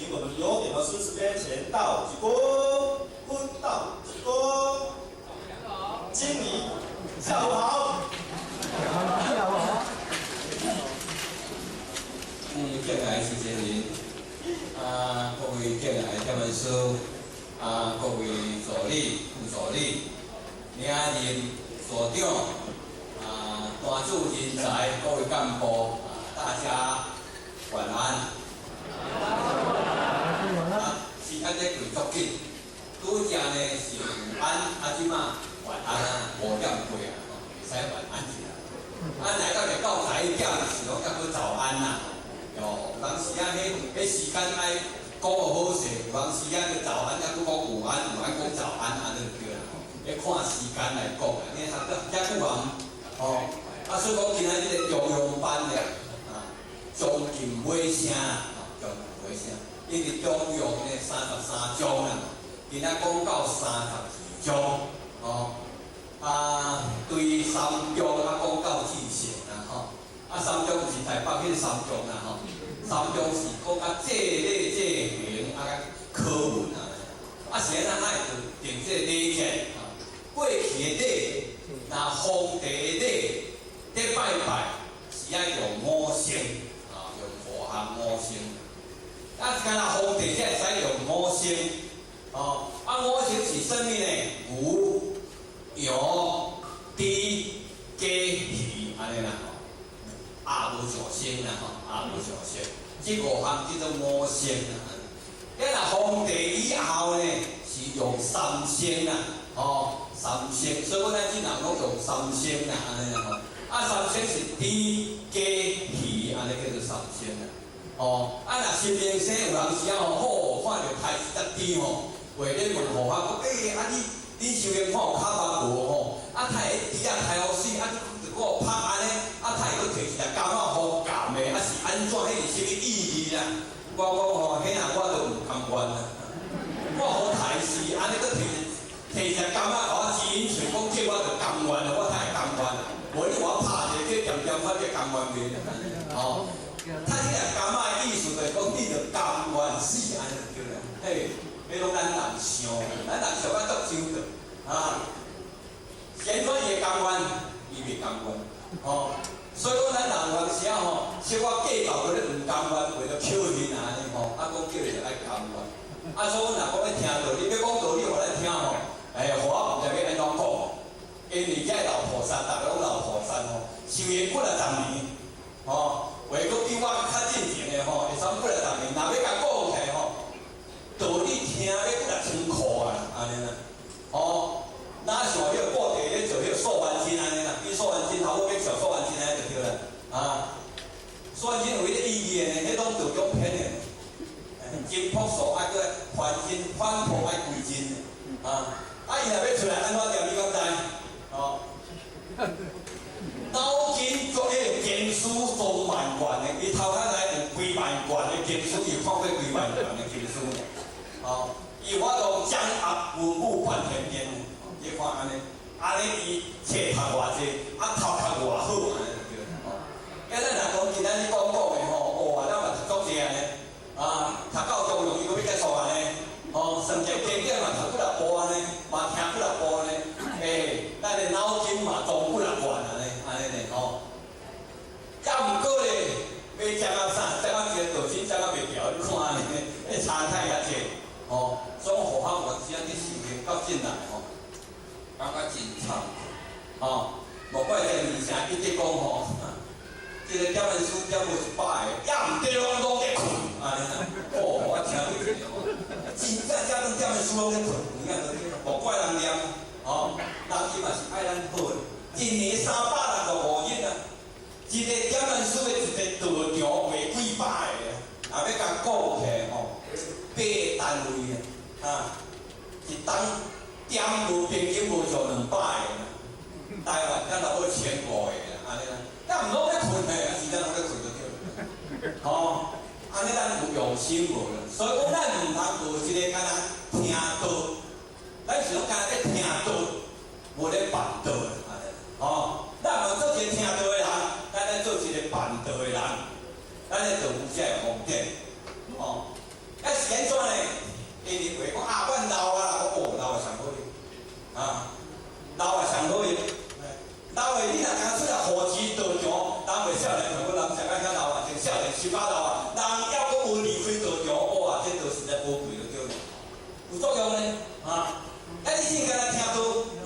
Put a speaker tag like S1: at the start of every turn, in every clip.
S1: 請我們有點老師這邊前到鞠躬，坤到鞠躬。經理，下午好。
S2: 下午好。
S3: 敬愛的主持人，啊，各位敬愛的點傳師，啊，各位助理、副助理、領任所長，啊，大主人才，各位幹部，啊，大家晚安。啊，時間這過足緊，拄才呢是午安，啊，這馬晚安啊，5點過啊，會使晚安去啊。啊，來到就到11點是攏猶閣早安啦。哦，有當時啊，彼時間愛講予好勢，有當時啊，就早安，猶閣講午安，午安講早安，按呢就對啦吼。欲看時間來講啊，你讀得遮久啊，吼，啊，所以講今仔這个中庸班的啊，將近尾聲啦，吼，將近尾聲，因為中庸呢33章啦，今仔講到32章，吼，啊，對三中啊講到至善啦，吼。啊，三中是台北彼个三中啦吼，三中是講較這禮這行啊，較考文啊。啊，是按怎會定這個禮節？過去的禮，若皇帝的禮，咧拜拜是愛用五牲，啊，用五項五牲。啊，敢若皇帝才會使用五牲，哦，啊，五牲是啥物呢？牛、羊、豬、雞、魚，按呢啦。鴨無上牲啦吼，鴨無上牲，這五項叫做五牲啦。啊，若皇帝以後呢，是用三牲啦，吼，三牲，所以講咱這人攏用三牲啦，按呢啦吼。啊，三牲是豬、雞、魚，按呢叫做三牲啦。哦，啊，若新明生有當時啊吼，好看著刣一隻豬吼，話咧問和尚講，欸，啊你修行看有跤目無吼？啊，刣彼豬仔刣予媠，啊，你閣拍按呢？啊，刣閣提一隻柑仔予鹹的，啊是按怎？彼是啥物意義啦？我講吼，彼若我就毋甘願啦。我予刣死，按呢閣提提一隻柑仔予我指引喙，講這我就甘願啦，我太會甘願啦。無你予我拍一個叫恬恬我叫甘願袂？吼，他這個柑仔的意思就是講，你著甘願死，按呢就對啦。嘿，彼攏咱人想，咱人想啊足周到，啊，是按怎伊會甘願？伊袂甘願，吼。所以講，咱人有當時啊吼，小可計較閣咧毋甘願，為著扣面啊按呢吼，啊講叫伊著愛甘願。啊，所以阮若講欲聽道理，欲講道理予咱聽吼，欸，予我毋知欲按怎講。因為遮老菩薩，逐个攏老菩薩吼，修行幾若十年，吼，話閣比我較進前的吼，會使幾若十年，若欲共講起來吼，道理聽欲幾若千箍啊，按呢啦，吼。哪像彼个布袋咧做彼个素還真按呢啦，比素還真頭尾欲小素還真按呢就對啦，啊，素還真有彼个意義的呢，彼攏道中編的，真樸素啊，閣還真反璞愛歸真的，啊，啊伊若欲出來按怎念你敢知？哦，腦筋做彼个金書裝萬貫的，伊頭殼內有幾萬貫的經書，伊有看過幾萬貫的經書？哦，伊有法度掌握文武半天邊。你看按呢，按呢伊冊讀偌濟，啊頭讀偌好，按呢就對吼。啊，咱若講今仔日講講的吼，哇，咱嘛讀足濟按呢，啊，讀到中庸伊閣欲結束按呢，吼，算一經典嘛讀幾若部按呢，嘛聽幾若部按呢，欸，咱的腦筋嘛裝幾若罐按呢，按呢呢吼。抑毋過咧，欲食到啥？食到一个道心食到袂牢，你看按呢，彼差太遐濟，吼，所以和尚有當時仔去修行到進來吼。感覺真慚愧，吼！莫怪這二城一直講吼，這个點傳師點無100個，抑毋對攏攏咧睏，按呢啦。哦，我聽你一個吼，真正遮種點傳師攏咧睏，有影無怪人念，吼，人伊嘛是愛咱好的。一年365日啊，一個點傳師的一個道場袂幾百個，若欲共講起來吼，八個單位啊，啊，一冬。點無平均無上200個啦，台灣敢若無1500個啦，按呢啦，咱毋攏咧睏的，啊時間攏咧睏就對。吼，按呢咱有用心無啦？所以講咱毋通學一个干焦聽道，咱是攏干焦咧聽道，無咧辦道按呢。吼，咱毋做一个聽道的人，咱愛做一個辦道的人，咱咧就有這个風景。吼，啊，有作用呢，啊！啊，你先敢若聽道，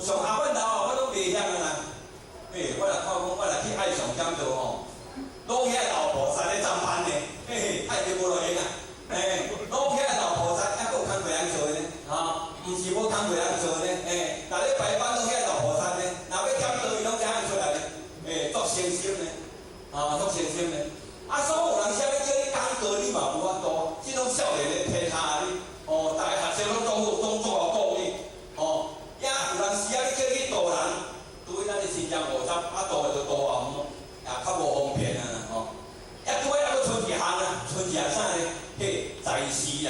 S3: 上下阮老啊，我攏袂曉啊啦。嘿，我若看講，我若去愛上點道吼，攏遐老菩薩咧站班呢，嘿嘿，太就無路用啊！嘿，攏遐老菩薩，抑閣有工課通做呢，哈，毋是無工課通做呢，嘿，逐日排班攏遐老菩薩呢，若欲點道，伊攏遮樣出來呢，嘿，足誠心呢，啊，足誠心呢。啊，所以有人啥物叫你講道，你嘛無法度，這種少年的天下你，哦，逐个學生攏總有總做好講你，哦，也有人時啊，你叫你度人，對咱的親像50，啊度就度啊，也較無方便啊，吼。也拄仔猶閣剩一項啊，剩一項啥呢？嘿，財施啊，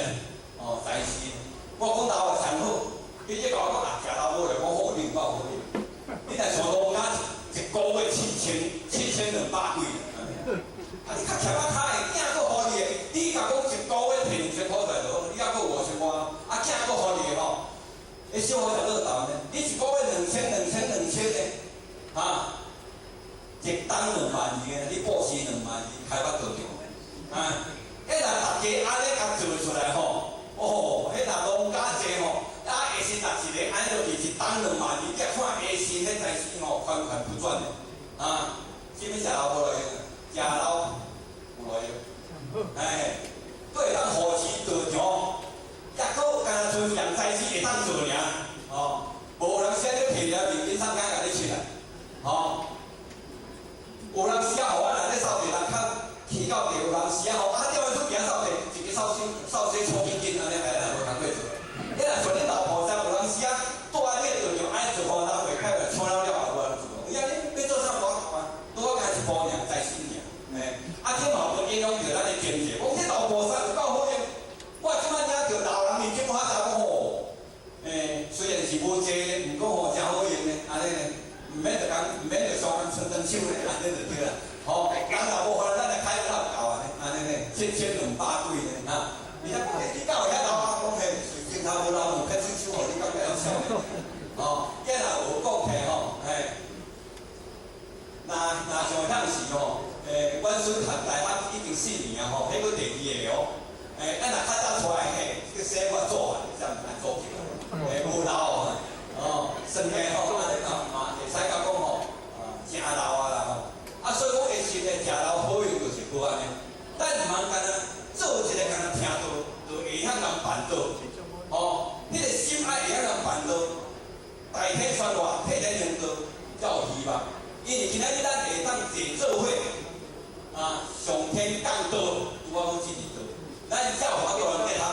S3: 哦，財施。我講老話上好，伊這共我講啊，食老母就講好，你有夠好你。你若像農家一個月七千7200幾。啊！你較欠仔跤的，囝閣予你的，你共講一個月提2000箍出來就好，你猶閣5000外，啊，囝閣予你的吼，你小可就樂豆呢？你一個月兩千、兩千、兩千的，哈，一冬2萬2的，你布施2萬2，開發道場，啊，彼若逐家按呢共做出來吼，哦，彼若農家濟吼，啊，下身逐一个按呢落去一冬2萬2，你看下身彼財施吼，款款不斷的，啊，啥物食老無路用？食老有路用，哎，閣會當護持道場，抑閣敢若賰一人財施會當做爾，哦，無人寫咧提了面緊上敢共你出來，吼，有人寫予我若咧掃地，人較起到地，有人寫吼，啊，踮來出行掃地，一个掃掃洗草巾巾按呢，來無工課做。你若像恁老菩薩，有人寫住佇你的道場按呢做吼，人袂開來搶了了也無人做。伊啊，你欲做啥無法度啊？拄好干一步爾，財施爾。嘿，啊，這嘛有影響著咱的經濟。講這老菩薩有夠好用，我這擺領著老人年金，我才講吼，欸，雖然是無濟，毋過吼誠好用呢，按呢呢，毋免著共，毋免著相共伸長手呢，按呢就對啦。吼，人若無法，咱來開哪有夠按呢？按呢呢，7200幾呢，哈。而且講你敢有遐老啊？講嘿，鏡頭無老母，較手手吼，你感覺會痟的？吼，囝若有講起吼，嘿，若若像遐時吼。欸，阮孫讀大學已經4年啊吼，彼閣第二個哦。欸，咱若較早出來嘿，這個生活做啊，才毋通做起來。欸，無老啊，哦，算起吼，按呢嘛嘛會使甲講吼，啊，誠老啊啦吼。啊，所以講下時呢，誠老好用就是好按呢。咱毋通干焦做一个干焦聽道，就會曉共辦道。哦，彼個心愛會曉共辦道，代替說話，替咱用道，才有希望。因為今仔日咱會當坐做伙。啊！上天降道，拄仔好這個道，咱才有法度來結合，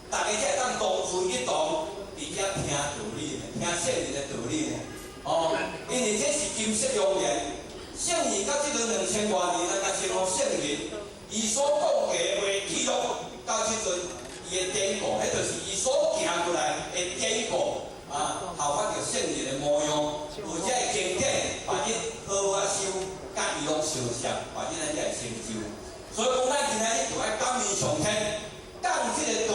S3: 逐家才會當同聚一堂，佇遮聽道理，聽聖人的道理呢。哦，因為這是金色良言，聖人到這陣2000外年，咱甲稱呼聖人，伊所講的話記錄到這陣，伊的典故，彼就是伊所行過來的典故，啊，效法著聖人的模樣，有這个經典，把你好好修。佮伊攏相像，把恁咱才會成就。所以講，咱今仔日就愛感恩上天，講這個道，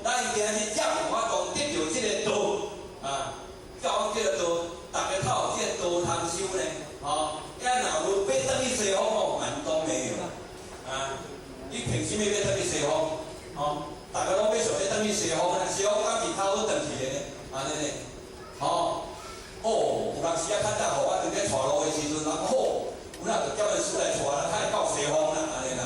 S3: 咱今仔日才有法度得著這個道啊，才有這個道，逐家較有這個道通修呢。吼，啊，若有欲轉去西方吼，門都沒有啊！你憑啥物欲轉去西方？吼，逐家攏欲想欲轉去西方，西方敢是較好轉去的呢？按呢呢？吼，哦，有當時啊，較早予我佇咧帶路的時陣，人講好。有哪就叫阮師來帶咱，較會到西方啦，按呢啦。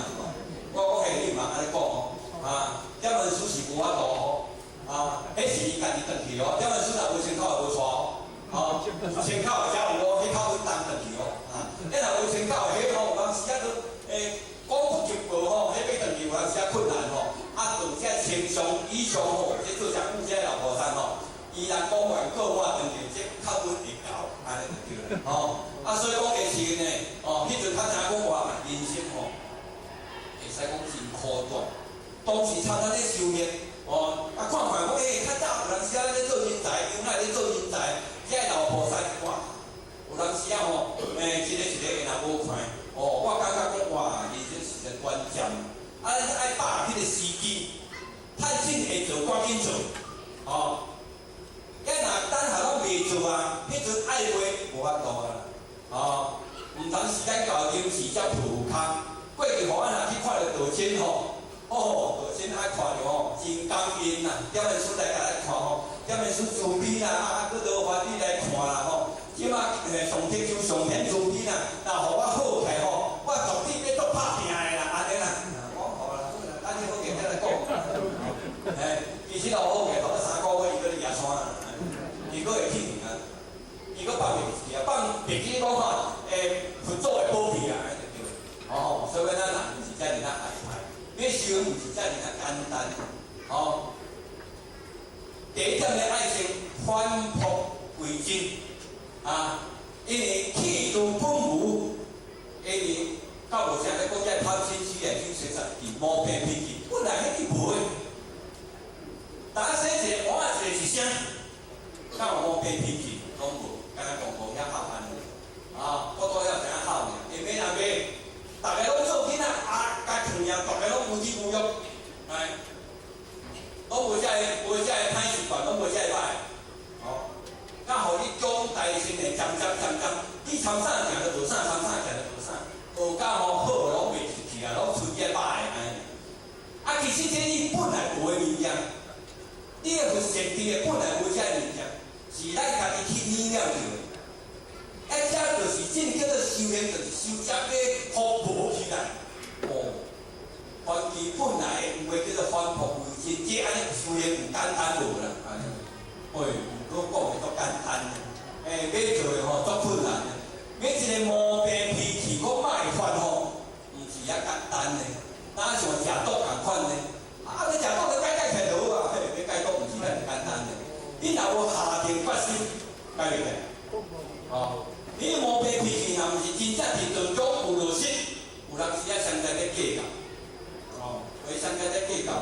S3: 我講嘿，你毋通按呢講哦，啊，踮文殊是無法度哦，啊，彼是伊家己轉去哦，踮文殊若無穿口就無帶哦，吼，有穿口的才有哦，彼口阮擔轉去哦，啊，彼若無穿口的，彼吼有當時啊，都欸講不及無吼，彼欲轉去有當時啊困難吼，啊，就這千上以上吼，這做遮久這老菩薩吼，伊若講完過我轉去，這較穩會到，按呢就對啦，吼。啊，所以講下時呢，哦，彼陣較知影講哇，人生吼，會使講真苦短。當時差咱咧修行，哦，啊，看看講，欸，較早有當時啊咧做人才，原來咧做人才，這老菩薩哇，有當時啊吼，欸，一个一个會若無看，哦，我感覺講哇，人生實在短暫，啊，愛把握彼個時機，趁凊會做，趕緊做，哦，啊，若等下攏未做啊，彼陣愛話無法度啊。哦，毋通時間到臨時才浮空。過去予阮若去看著道親吼，哦，道親愛看著吼，吼，真感恩啦！點樣出來共咱看吼，點樣出慈悲啦，啊，閣多歡喜來看啦吼。這馬上天求上天慈悲啦，若予我好起來吼，我絕對欲做拍拚的啦，按呢啦。講好啦，等你好起來再講。嘿，其實若好起來，頭3個月伊閣咧舉山啦，伊閣會去啊，伊閣放袂記啊，放袂記講吼，佛祖會保庇啊，按呢就對。哦，所以咱人毋是遮爾仔害怕，欲修毋是遮爾仔簡單，哦。第一點咧，愛先返璞歸真，啊，因為氣度本無，因為到目前咧講這貪嗔痴來去學習，毛病脾氣，本來彼個無的，逐仔洗一個碗仔一個一聲，敢有毛病脾氣攏無，敢若講無遐好按呢，啊，我拄曉知影好爾，下尾若袂，逐个攏做囡仔，啊，共疼啊，逐个攏無知無欲，哎。攏無遮個歹習慣，攏無遮個歹，哦，甲予你長大成的漸漸漸漸，你參啥行就無啥，參啥行就無啥，學甲吼好攏袂出去啊，攏出這歹的按呢。啊，其實這你本來無的物件，你的佛設定的本來無這個物件，是咱家己去擬念著的。啊，這就是真叫做修煉，就是修這個福報起來，哦。還其本來有的叫做返璞歸真，這按呢修煉有簡單無啦？按呢，喂，毋過講的足簡單，欸，欲做的吼足困難的。欲一個毛病脾氣，閣莫會發吼，毋是遐簡單的，哪像食毒仝款呢？啊，你食毒你改改起來就好啊，嘿，欲戒毒毋是遐爾簡單的。你若無下定決心，改袂起來。哦，你毛病脾氣若毋是真正佇道中有落實，有當時啊，相在咧計較。哦，會相在咧計較。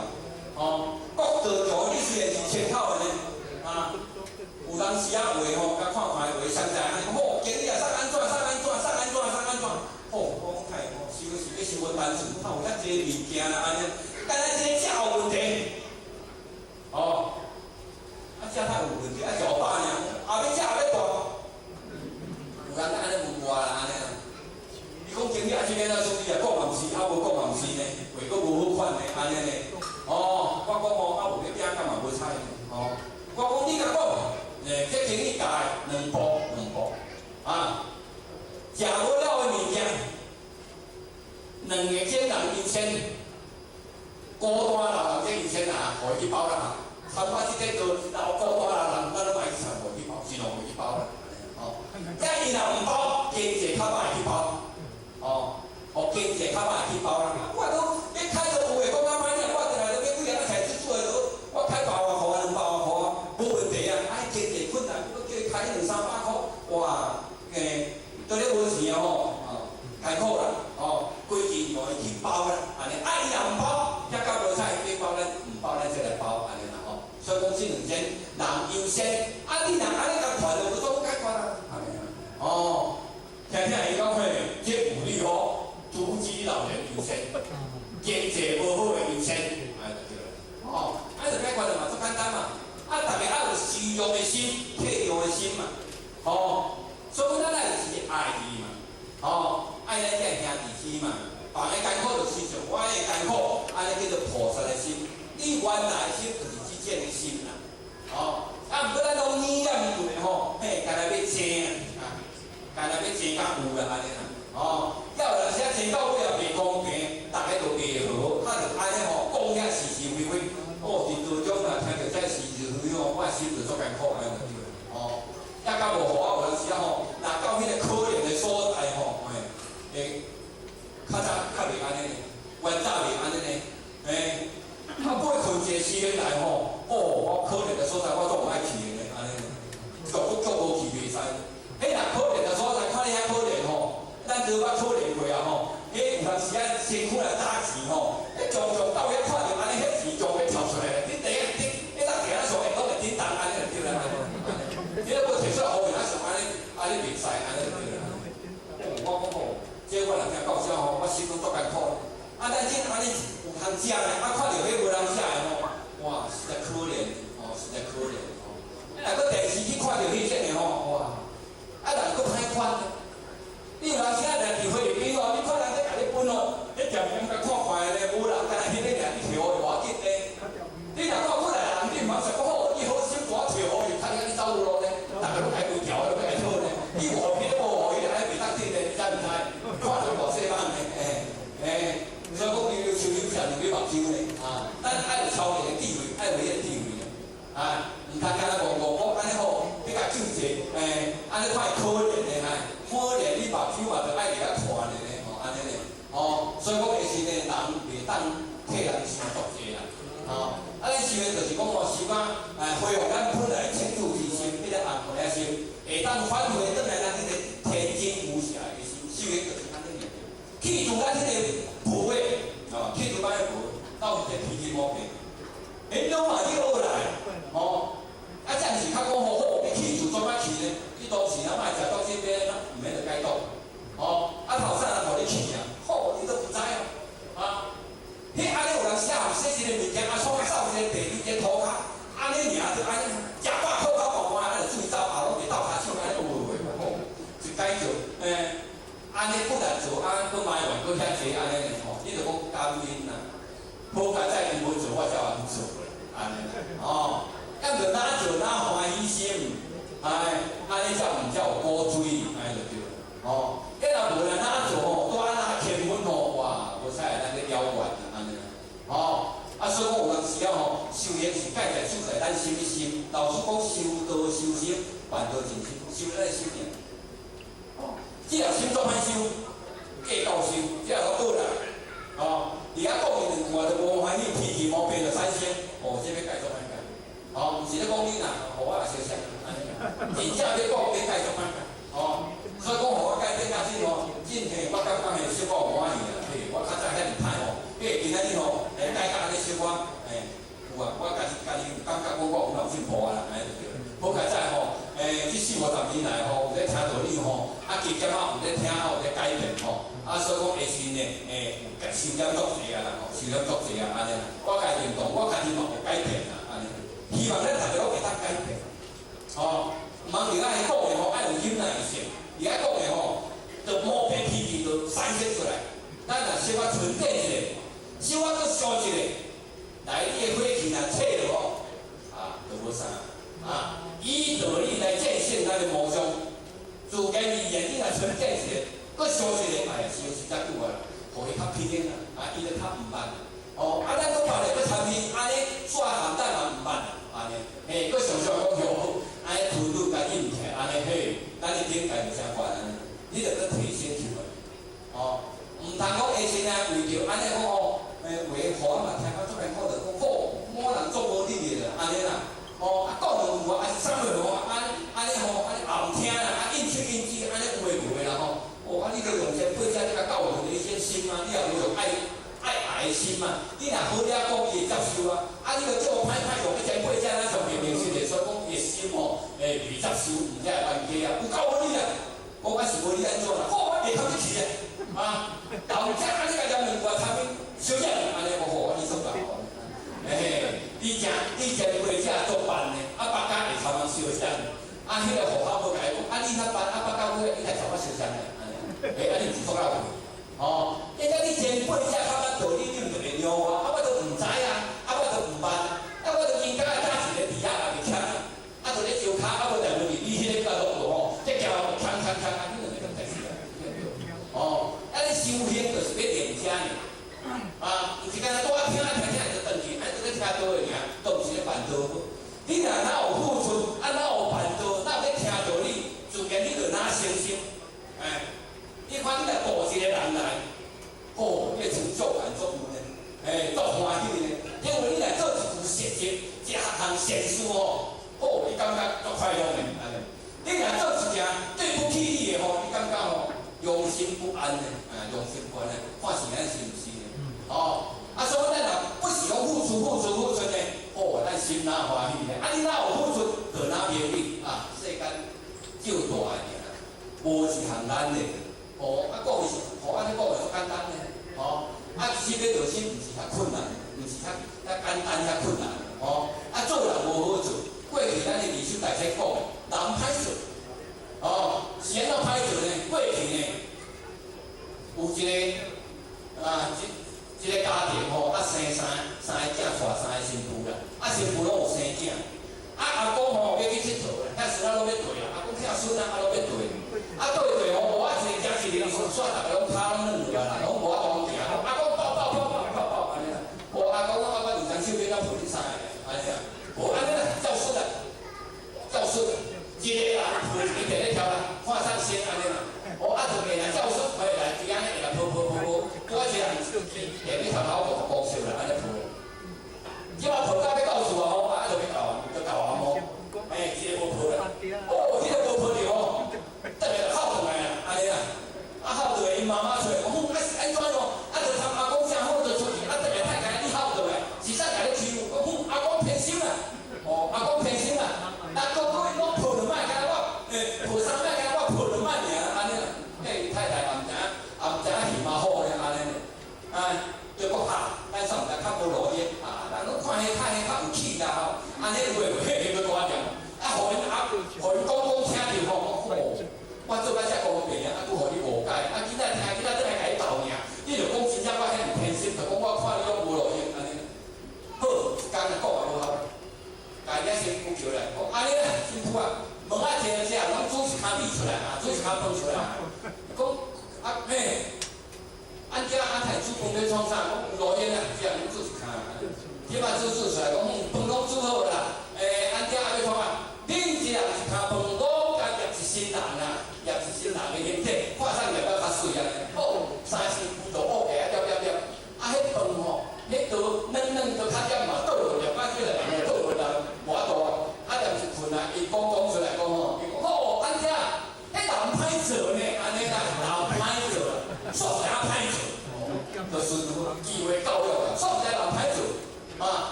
S3: 哦，國道橋你雖然是清口的呢，啊，有當時啊話吼，共看看話相在按呢，吼，經理啊，送按怎，送按怎，送按怎，送按怎，吼，我講太吼，收是欲收無單純，哪有遐濟物件啦按呢，敢若這個食有問題，哦，啊食較有問題，啊食予飽爾，後欲食後欲大，有人按呢問我啦按呢啦，伊講經理啊，這個怎處理啊？講嘛毋是，啊無講嘛毋是呢，話閣無好款呢，按呢呢。哦，我講哦，啊無欲摒敢嘛無彩呢，哦，我講你共講，欸，這經理教的兩步兩步，啊，食無了的物件，兩個賤人優先，孤單老人這優先啊，予伊去包啦，參加這個老孤單老人，咱攏莫去參，予伊去包，盡量予伊去包啦，哦，啊伊若毋包，經濟較歹去包，哦，哦經濟較歹去包啦，我講欲開就有的，講較歹聽，我進來欲幾個菜煮煮的，我開百外箍啊，200外箍啊，無問題啊，啊經濟困難，我叫伊開兩三百箍，哇，欸，當咧無錢啊吼，哦，艱苦啦，哦，規件予伊去包啦，按呢，啊伊若毋包，遐較無彩，欲包咱毋包，咱才來包，按呢啦吼。所以講這兩種人優先，啊你若按呢共團就無總解決啦，按呢啦，哦，聽聽伊講嘿，這有理吼，獨居老人優先，經濟無好的優先，按呢就對啦，哦，按呢就解決了嘛，足簡單嘛，啊，逐家愛有施讓的心、體諒的心嘛，哦，所以咱愛是愛伊嘛，哦，愛咱這兄弟姊嘛，別人艱苦就親像我的艱苦，按呢叫做菩薩的心。你原來的心就是這種的心啦，哦，啊，毋過咱攏擬念過吼，嘿，干焦欲爭啊，干焦欲爭較有啦，按呢啦，哦，猶有當時啊爭到尾也袂公平，逐家都袂和，啊，就按呢吼講遐是是非非，哦，佇道中啊聽著這是是非非吼，我的心就足艱苦按呢就對啦，哦，抑較無予我有當時啊吼，若到彼個可憐的所在吼，嘿，會較早較袂按呢呢，原早袂按呢呢，嘿。啊，尾困一個時間來吼，哦，我可憐的所在我總毋愛去的呢，按呢，足足無去袂使。彼若可憐的所在，看你遐可憐吼，咱都捌可憐過啊吼。彼有當時啊，辛苦來打錢吼，彼常常到遐看著按呢，彼錢就欲跳出來，你第一你你若行咧上會攏會叮當按呢就對啦。你若無提出來，予伊上按呢按呢袂使，按呢就對啦。哦，我講吼，這我若聽到這吼，我心攏足艱苦。啊，咱這按呢有通食呢，啊，看著彼無人食的吼，哇，實在可憐，哦，實在可憐哦。若閣電視去看著彼種的吼，哇，啊，人閣歹款。你有當時啊，來佇菲律賓哦，你看人咧共你分哦，彼店員共看看的咧，無人敢若彼個爾，你摕予無要緊咧。呢，啊，咱愛有超人的智慧，愛有彼個智慧呢，啊，毋通干焦戇戇講按呢吼，欲共救濟，按呢看伊可憐的，哈，可憐你目睭嘛，著愛佇遐看咧呢，吼，按呢呢，吼，所以講下時呢，人袂當替人傷足濟啦，吼，啊，咱想的就是講吼，想講，恢復咱本來清淨之心，彼個紅花仔心，會當返回轉來咱彼個天真無瑕的心，修行就是按呢爾。去除咱彼個無的，哦，去除咱的無，到底這脾氣毛病，恁攏嘛去學來，吼，啊，暫時較講好好，欲去除怎仔去呢？你當時啊，莫食到這邊，毋免著解毒，吼，啊頭先若予你去啊，好，你都毋知哦，啊，彼按呢有人寫寫一个物件，啊，創掃一个地，一个塗跤，按呢爾就按呢，食飽口口乾乾，啊，就水走，後攏袂鬥跤手，按呢有有好，一解做，按呢不但做，啊，閣埋怨閣遐濟按呢吼，你著講感恩啦。好佳哉伊無做，我才會去做，按呢，哦，咁就哪做哪歡喜心，哎，按呢才毋才有苦水，按呢就對，哦，彼若無啦，哪做吼，拄啊哪謙遜吼，哇，無彩咱咧妖怪啊，按呢，哦，啊，所以講有當時啊吼，修行是蓋在處在咱心的心，老師講修道修心，辦道淨心，修咱的心爾。哦，這個心做歹修，計較修，這個學來，哦，佇遐講伊兩句話就無歡喜，脾氣毛病就產生，哦，這欲改做歹改，哦，毋是咧講你啦，予我也相像，按呢，真正欲講欲改做歹改，哦，所以講予我改變較真吼，真嘿，我感覺嘿小可無滿意啦，嘿，我較早遐爾歹吼，嘿，今仔日吼，改甲按呢小可，有啊，我家己家己有感覺講我有有進步啊啦，按呢就對。好佳哉吼，這四五十年來吼，有咧聽道理吼，啊，加減仔有咧聽，有咧改變吼，啊，所以講下次呢，受點足濟啊啦吼，受點足濟啊，按呢啦，我家認同，我家己嘛有改變啦，按呢，希望咱逐个攏會當改變，吼，毋通佇遐講的吼，愛有忍耐性，佇遐講的吼，就毛病脾氣就產生出來，咱若小可沉澱一下，小可閣想一下，來你的火氣若退落吼，啊，就無啥，啊。以道理來戰勝咱的魔障，自然而然你若沉澱一下，閣想一下，哎呀，相信遮久啊，予伊較偏的啦，啊，伊就較毋捌。哦，啊，咱閣別個閣參伊，按呢煞含咱嘛毋捌，按呢，嘿，閣想想講好，按呢吞吐共應起來，按呢嘿，咱的境界就誠懸按呢，你著閣提升起來，哦，毋通講下先啊，為著按呢講吼，話予我嘛聽甲足艱苦，就講好，某人做無你的啦，按呢啦。哦，啊講兩句話，啊是啥物吼？按按呢吼，按呢也毋聽啦，啊應手應舌，按呢有的無的啦吼。哦，啊你著用前輩者這個教導你這心啊，你也無用愛愛愛的心啊。你若好了講，伊會接受啊。啊，你著做歹歹用，前輩者咱上明明實的，所以講伊的心吼，袂接受，毋才會冤家啊。有夠無你啦，講啊是無你按怎啦？好，我袂通你去啊。啊，老者按呢共念兩句，參伊小姐，按呢無好，啊你煞夠。嘿，你正你前輩者足慢的，啊別家會參人相像，啊彼个戶口無共伊講，啊你較慢，啊別家尾你來參我相像的，按呢，欸，啊你毋是足老歲，哦，因為你前輩者較捌道理，你毋就會讓我，啊我都毋知啊，啊我都毋捌，啊我都應該早一个佇遐也袂欠啊，啊就咧招跤，啊無代無誌，你彼个甲落落吼，這行鏘鏘鏘，啊你兩个當代志啊，哦，啊你修行就是欲練這爾，啊，毋是干焦拄仔聽聽聽就轉去，啊，就咧聽道的爾，都毋是咧辦道。你若哪有付出，啊哪有辦道，哪有咧聽道理，自然你就哪誠心。哎，你看你若度一個人來，哦，你的成就感足有呢，哎，足歡喜呢。因為你若做一句善事，一項善事吼，哦，你感覺足快樂呢。按呢，你若做一件對不起你的吼，你感覺吼良心不安呢，啊，良心不安呢，看是按是毋是呢？哦，啊，所以咱若不是講付出、付出、付出呢，哦，咱心哪歡喜呢？啊，你哪有付出，就哪明理啊。世間救大的爾，無一項難的。哦，啊，講是，吼，按呢講會足簡單呢。哦，啊，其實欲落心毋是遐困難，毋是遐遐簡單遐困難。哦，啊，做人無好做。過去咱的二手大師講的，人歹做。哦，是按怎歹做呢？過去呢，有一個啊，這這個家庭吼，啊生三三个囝，娶三个新婦啦，啊新婦攏有生囝。啊阿公吼欲去𨑨迌，遐孫仔攏欲綴啊，阿公疼孫仔啊攏欲綴。啊綴綴吼，無啊一个行一个，煞逐个攏跤攏軟落來啦，攏無法度行。阿公抱抱抱抱抱抱按呢啦。無阿公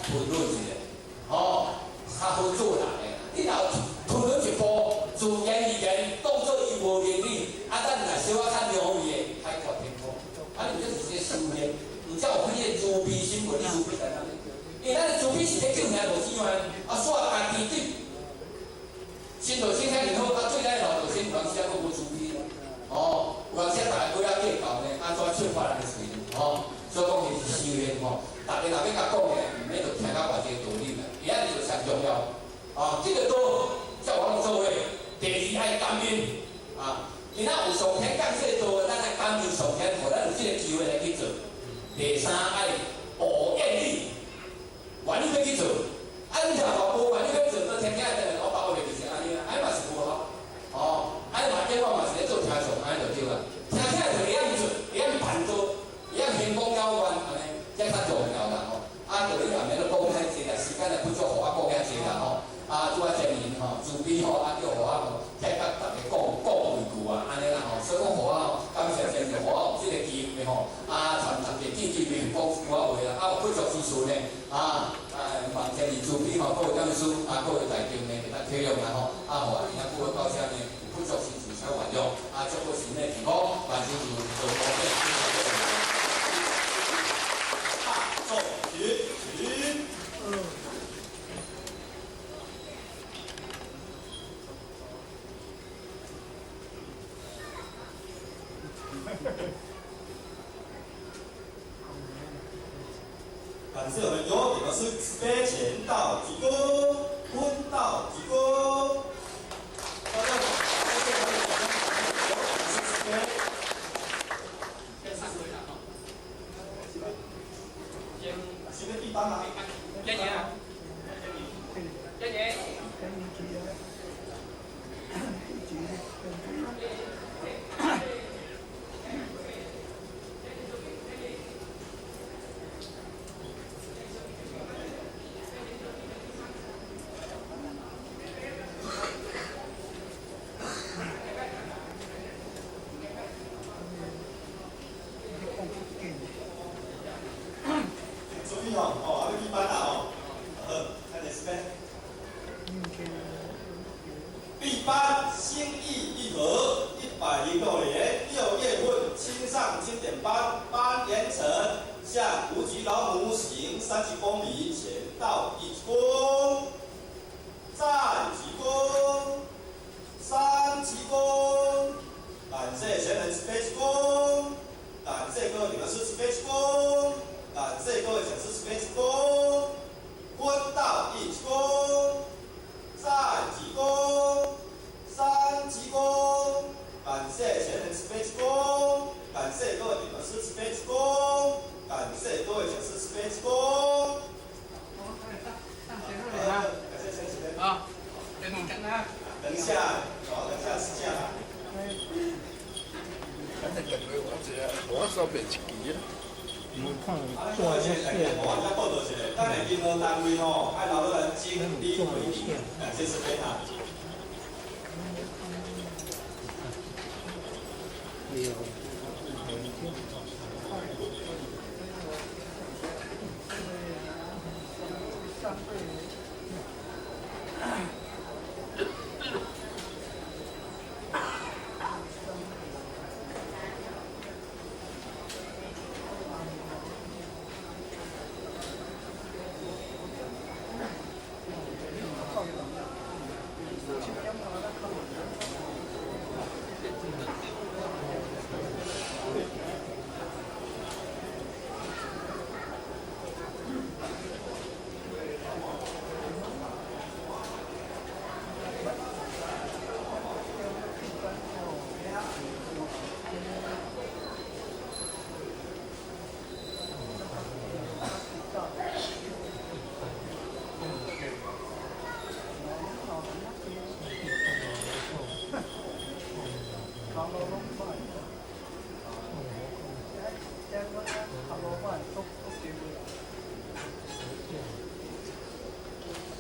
S3: 吞忍一下，吼，較好做人的。你若吞忍一步，自然而然當做伊無認你，啊，咱若小可較讓伊的，海闊天空。啊，你這是一個修煉，毋才有彼個慈悲心，無你慈悲在哪裡？因為咱慈悲是咧救命無錢還，啊，煞家己對，心就先遐爾好，啊，對咱老就先有當時啊，閣無慈悲。哦，有當時啊，逐个閣較計較呢，啊，怎笑破人的喙吼？所以講伊是修煉吼，逐个若欲共講的，毋免就聽到偌濟道理啦，伊仔就上重要。啊，這個道才有法做伙。第二愛感恩啊，今仔有上天降這個道，咱愛感恩上天，予咱有這個機會來去做。第三愛無怨理，願意欲去做。啊，你若無願意欲做，閣天天在那我把握袂記成按呢，按呢嘛是無效。哦，按呢嘛永遠嘛是咧做聽眾，按呢就對啦。聽聽就會曉做，會曉辦道，會曉行講了願，按呢，這較重要啦吼。啊，道理也免咧講遐濟啦，時間也不足，予我講遐濟啦吼。啊，拄仔前面吼，慈悲吼，啊叫予我吼，聽甲逐家講講幾句啊，按呢啦吼。所以講予我吼，感謝前面予我有這個機會吼，啊，傳逐家見見面講一寡話啦，啊，有不足之處呢，啊，望前面慈悲吼，各位講師啊，各位大眾呢，會當體諒啦吼，啊，予我今仔久到遮呢，有不足之處，請原諒，啊，祝閣身體健康，萬事如意，做好
S1: 大眾起起。感謝我們有點老師慈悲前道鞠躬，昏道鞠躬。大家好，謝謝我們有點老師慈悲。
S4: 先上位啦，吼。先。
S1: 是要閉班嗎？
S4: 建言啊！建言。
S1: 注意吼，哦，啊，欲閉班啦吼。好，開始備。閉班心意一和，106年6月份青上經典班班嚴成，向無極老母行三鞠躬禮，前道一鞠躬，再鞠躬，三鞠躬，感謝前人慈悲鞠躬，感謝各位老師慈悲鞠躬，感謝各位講師慈悲鞠躬，昏道一鞠躬，再鞠躬，三鞠躬，感謝前人慈悲鞠躬，感謝各位老師慈悲鞠躬，感謝各位講師慈悲鞠躬。好，感謝前慈悲。
S4: 啊，等等啊。
S1: 等一下，我等一下試駕啦。
S5: 我手袂一支啊。
S1: 啊，各位先來，我再報道一下，咱的任何單位吼，愛留咱整理會議，感謝慈悲哈。